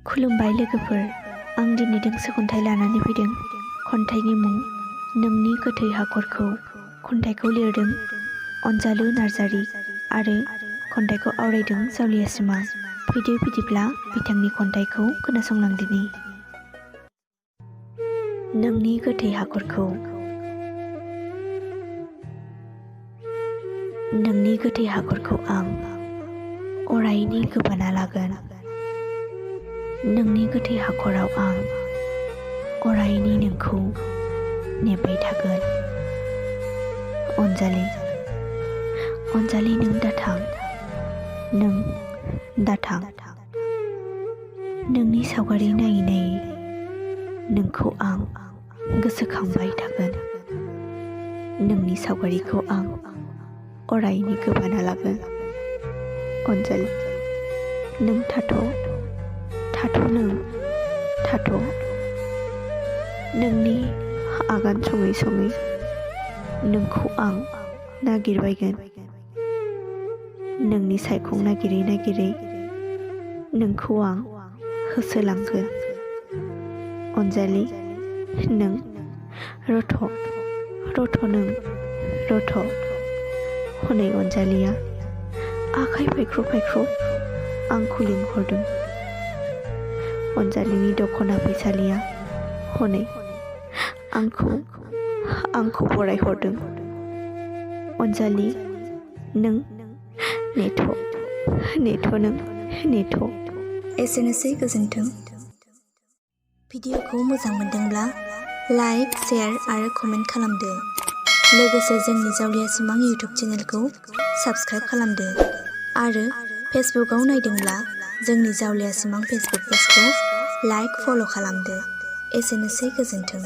खुलुमबाय लोगोफोर, आं दिनै दोंसे खन्थाइ लानानै फैदों। खन्थाइनि मुं नोंनि गोथै हाखरखौ। खन्थाइखौ लिरदों अनजालु नार्जारी आरो खन्थाइखौ आवरायदों जावलिया सिमा। फैदो बिदिब्ला बिथांनि खन्थाइखौ खोनासंलांदिनि। नोंनि गोथै हाखरखौ। नोंनि गोथै हाखरखौ आं अरायनि गोबाना लागोन। नोंनि गोथै हाखराव आं अरायनि नोंखौ नेबाय थागोन। अनजालि, अनजालि नों दाथां, नों दाथां। नोंनि सावगारि नायै नायै नोंखौ आं गोसोखांबाय थागोन। नोंनि सावगारिखौ आं अरायनि गोबाना लागोन। अनजालि, नों थाथ', थाथ' नों थाथ'। नोंनि आगान सङै सङै नोंखौ आं नागिरबायगोन। नोंनि सायखं नागिरै नागिरै नोंखौ आं होसोलांगोन। अनजालि, नों रथ', रथ' नों रथ'। हनै अनजालिया आखाइ फायख्र' फायख्र' आंखौ लिंहरदों। अनजालिनि दख'ना फैसालिया हनै आंखौ बरायहरदों। अनजालि, नों नेथ', नेथ' नों नेथ'। एसेनोसै, गोजोन्थों। भिडिअखौ मोजां मोनदोंब्ला लाइक, शेयार आरो कमेन्ट खालामदो। लोगोसे जोंनि जावलिया सिमां इउटुब चेनेलखौ साबस्क्राइब खालामदो आरो फेसबुकआव नायदोंब्ला जोंनि जावलिया सिमां फेसबुक पेजखौ लाइक, फल' खालामदो। एसेनोसै, गोजोन्थों।